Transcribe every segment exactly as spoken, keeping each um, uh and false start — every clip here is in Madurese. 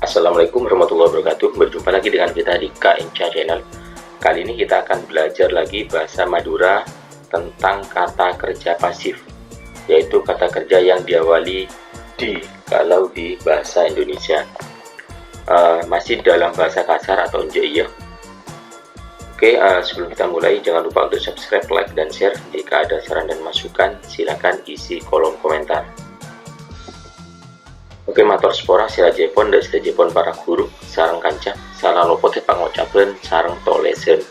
Assalamualaikum warahmatullahi wabarakatuh. Berjumpa lagi dengan kita di K N C Channel. Kali ini kita akan belajar lagi bahasa Madura tentang kata kerja pasif, yaitu kata kerja yang diawali di kalau di bahasa Indonesia. Eh, masih dalam bahasa kasar atau enjek iya. Oke, eh, sebelum kita mulai, jangan lupa untuk subscribe, like, dan share. Jika ada saran dan masukan, silakan isi kolom komentar. Oke, mator sapora sadhâjâèpon, dâ' sadhâjâèpon para ghuru sareng kanca, salalopotta pangocabhân sareng tolèsan.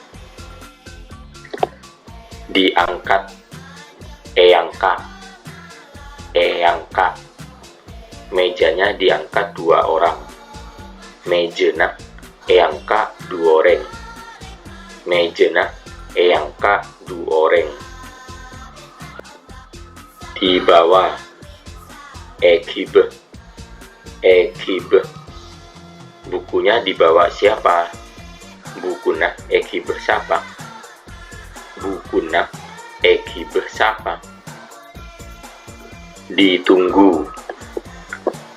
Diangkat, èangka', èangka'. Mejanya diangkat dua orang. Mèjâna èangka' du orèng. Mèjâna èangka' du orèng. Dibawa, èghibâ, èghibâ. Bukunya dibawa siapa? Bukuna èghibâ sapa? Bukuna èghibâ sapa? Ditunggu,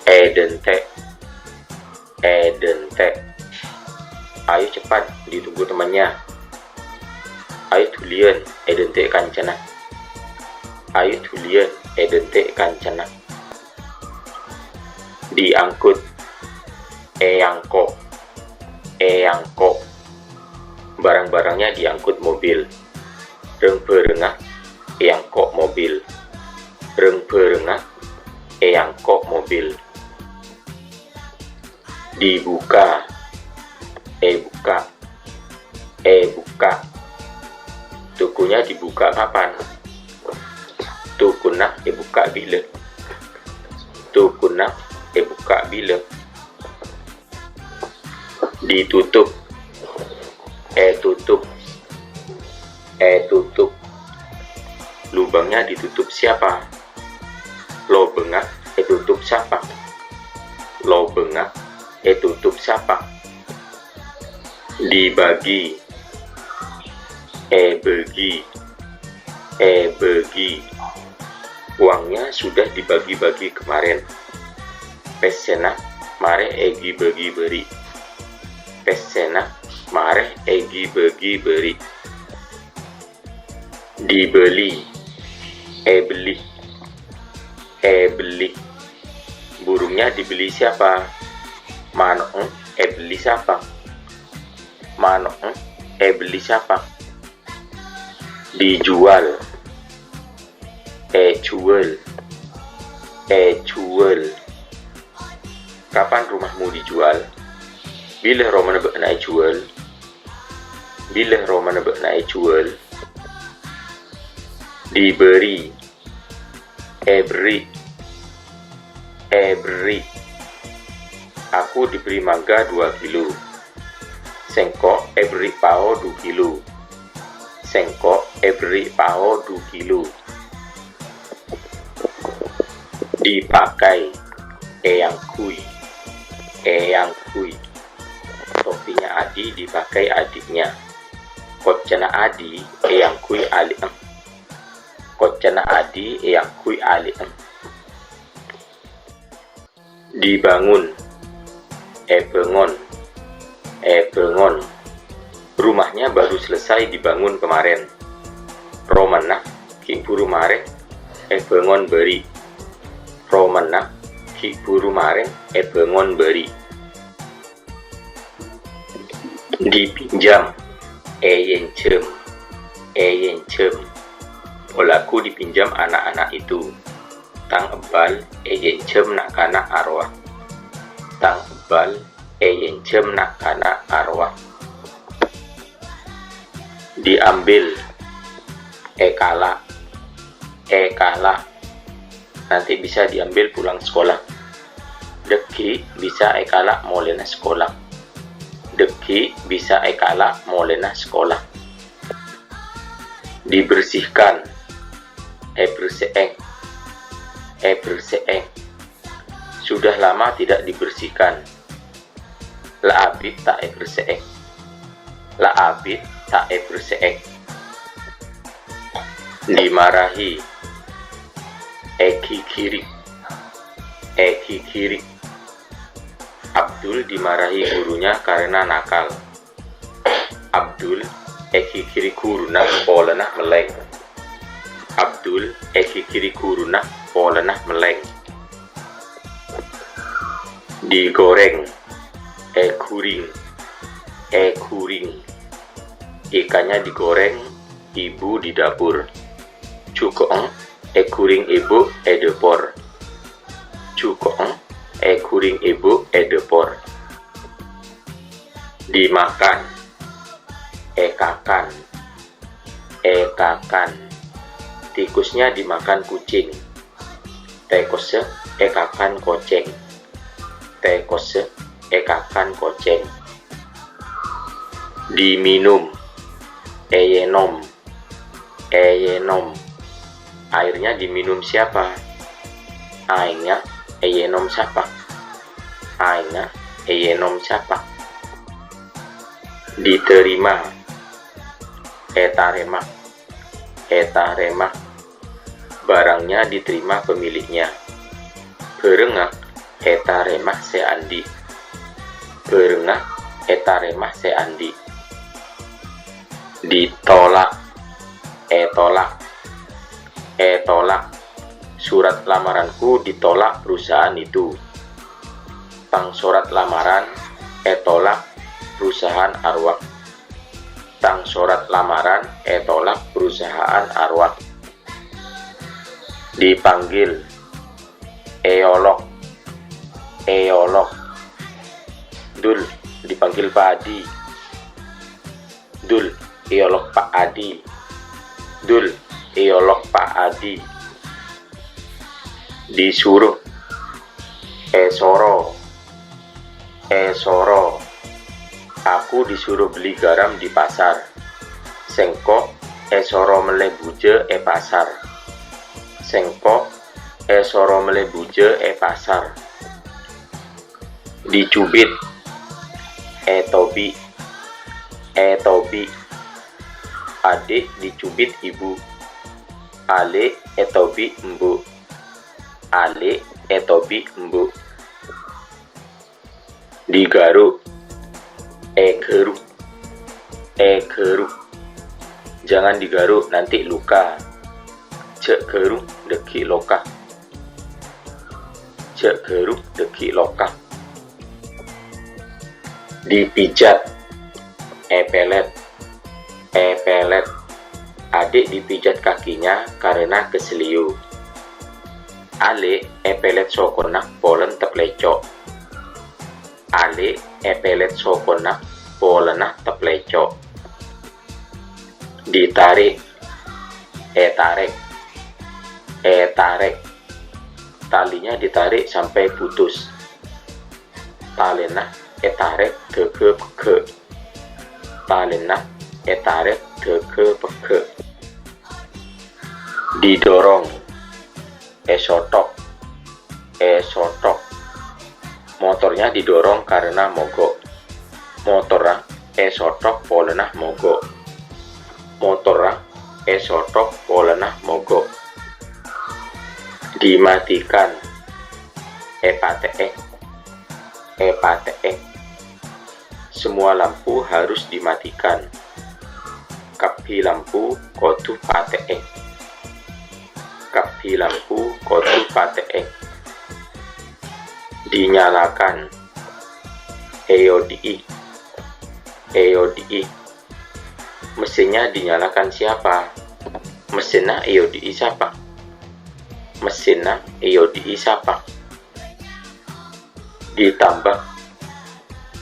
èdhânte', èdhânte'. Ayo cepat, ditunggu temannya. Ayo dhuliyân, èdhânte' kancana. Ayo dhuliyân, èdhânte' kancana. Diangkut, èangko', èangko'. Barang-barangnya diangkut mobil. Rang-bhârângnga èangko' mobil. Rang-bhârângnga èangko' mobil. Dibuka, èbukka', èbukka'. Tokonya dibuka kapan? Tokona èbukka' bilâ? Tokona èbukka' bilâ? Ditutup, ètutup, ètutup. Lubangnya ditutup siapa? Lobângnga ètutup sapa? Lobângnga ètutup sapa? Dibagi, èbâgi, èbâgi. Uangnya sudah dibagi-bagi kemarin. Pèssèna marè èghi-bâgi bâri'. Pèssèna marè èghi-bâgi bâri'. Dibeli, èbelli, èbelli. Burungnya dibeli siapa? Mano'na èbelli sapa? Mano'na èbelli sapa? Dijual, èjhuwâl, èjhuwâl. Kapan rumahmu dijual? Bilâ romana bâ'na èjhuwâl? Bilâ romana bâ'na èjhuwâl? Diberi, èberri', èberri'. Aku diberi mangga dua kilo. Sèngko' èberri' pao du kilo. Sèngko' èberri' pao du kilo. Dipakai, èangghuy, èangghuy. Topinya Adi dipakai adiknya. Koccana Adi èangghuy alè'na. Koccana Adi èangghuy alè'na. Dibangun, èbângon, èbângon. Rumahnya baru selesai dibangun kemarin. Romana ghi' buru marè èbângon bâri'. Romana ghi' buru marè èbângon bâri'. Dipinjam, èènjhâm, èènjhâm. Bolaku dipinjam anak-anak itu. Tang ebbâl èènjhâm na'-kana' arowa. Tang ebbâl èènjhâm na'-kana' arowa. Diambil, èkala', èkala'. Nanti bisa diambil pulang sekolah. Dhâggi' bisa èkala' molèna sekolah. Dhâggi' bisa èkala' molèna sekolah. Dibersihkan, èberse'è, èberse'è. Sudah lama tidak dibersihkan. La abit ta' èberse'è. La abit ta' èberse'è. Dimarahi, èghighiri, èghighiri. Abdul dimarahi gurunya karena nakal. Abdul èghighiri ghuruna polana mellèng. Abdul èghighiri ghuruna polana mellèng. Digoreng, èghuring, èghuring. Ikannya digoreng ibu di dapur. Jhuko'en èghuring ibu è dâpor. Jhuko'en èghuring ibu è dâpor. Dimakan, èkakan, èkakan. Tikusnya dimakan kucing. Tèkossa èkakan kocèng. Tèkossa èkakan kocèng. Diminum, èyènom, èyènom. Airnya diminum siapa? Aèngnga èyènom sapa? Aèngnga èyènom sapa? Diterima, ètarèma, ètarèma. Barangnya diterima pemiliknya. Bârângnga ètarèma sè andi'. Bârângnga ètarèma sè andi'. Ditolak, ètolak, ètolak. Surat lamaranku ditolak perusahaan itu. Tang sorat lamaran ètolak perusahaan arowa. Tang sorat lamaran ètolak perusahaan arowa. Dipanggil, èolok, èolok. Dul, dipanggil Pak Adi. Dul, èolok Pak Adi. Dul, èolok Pak Adi. Disuruh, èsoro, èsoro. Aku disuruh beli garam di pasar. Sèngko' èsoro mellè bujâ è pasar. Sèngko' èsoro mellè bujâ è pasar. Dicubit, ètobi', ètobi'. Adik dicubit ibu. Alè' ètobi' embu'. Alè' ètobi' embu'. Digaruk, ègaruk, ègaruk. Jangan digaruk, nanti luka. Jhâ' garuk, dhâggi' loka. Jhâ' garuk, dhâggi' loka. Dipijat, èpèlèt, èpèlèt. Adik dipijat kakinya karena keseleo. Alè' èpèlèt sokona polana taplèco'. Alè' èpèlèt sokona polana taplèco'. Ditarik, ètarèk, ètarèk. Talinya ditarik sampai putus. Talèna ètarèk dhâghâ pegghâ'. Talèna ètarèk dhâghâ pegghâ'. Didorong, èsothok, èsothok. Motornya didorong karena mogok. Motorra èsothok polana mogok. Motorra èsothok polana mogok. Dimatikan, èpatè'è, èpatè'è. Semua lampu harus dimatikan. Kabbhi lampu kodhu patè'è. Kabbhi lampu kodhu patè'è. Dinyalakan, èodi'i, èodi'i. Mesinnya dinyalakan siapa? Mesinna èodi'i sapa? Mesinna èodi'i sapa? Ditambah,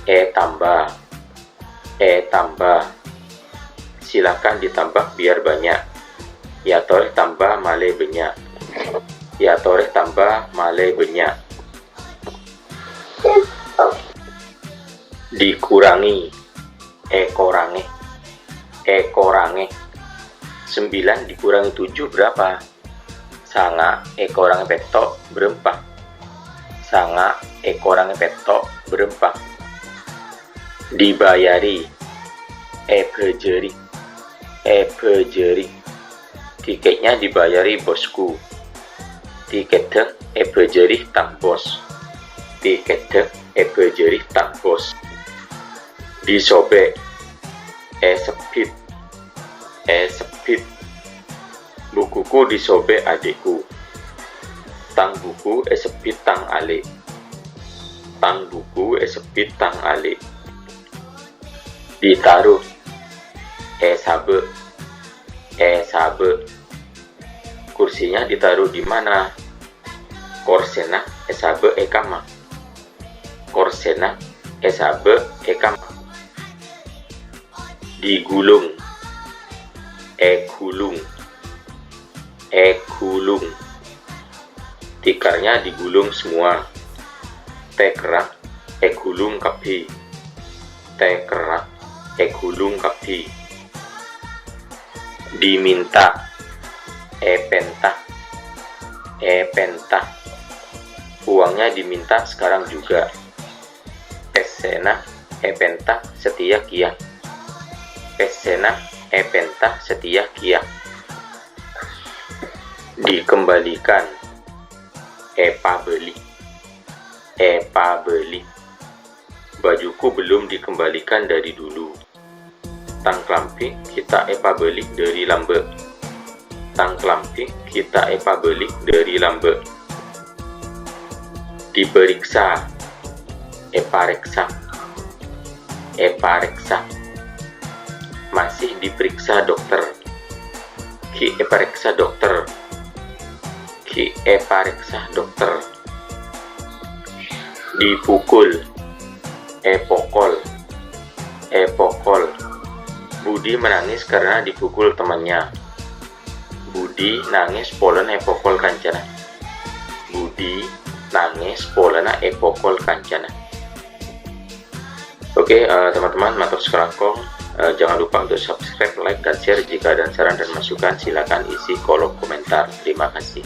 ètambâ, ètambâ. Silakan ditambah biar banyak. Èyatorè tambâ malè bânnya'. Èyatorè tambâ malè bânnya'. Dikurangi, èkorangè, èkorangè. Sembilan dikurangi tujuh berapa? Sanga' èkorangè pètto' bârâmpa? Sanga' èkorangè pètto' bârâmpa? Dibayari, èbâjâri, èbâjâri. Tiketnya dibayari bosku. Tikètta èbâjâri tang bos. Tikètta èbâjâri tang bos. Disobek, èsebbhit, èsebbhit. Bukuku disobek adikku. Tang buku èsebbhit tang alè'. Tang buku èsebbhit tang alè'. Ditaruh, èsabâ', èsabâ'. Kursinya ditaruh di mana? Korsèna èsabâ' è kamma. Korsèna èsabâ' è kamma. Digulung, èghulung, èghulung. Tikarnya digulung semua. Tèkerra èghulung kabbhi. Tèkerra èghulung kabbhi. Diminta, èpènta, èpènta. Uangnya diminta sekarang juga. Pèssèna èpènta satèya kèya. Pèssèna èpènta satèya kèya. Dikembalikan, èpabâli, èpabâli. Bajuku belum dikembalikan dari dulu. Tang kalambhi ghi' ta' èpabâli dhâri lambâ'. Tang kalambhi ghi' ta' èpabâli dhâri lambâ'. Diperiksa, èparèksa, èparèksa. Masih diperiksa dokter. Ghi' èparèksa dokter. Ghi' èparèksa dokter. Dipukul, èpokol, èpokol. Budi menangis karena dipukul temannya. Budi nangès polana èpokol kancana. Budi nangès polana èpokol kancana. Oke, eh, teman-teman, matur sakalangkong. Eh, jangan lupa untuk subscribe, like, dan share. Jika ada saran dan masukan, silakan isi kolom komentar. Terima kasih.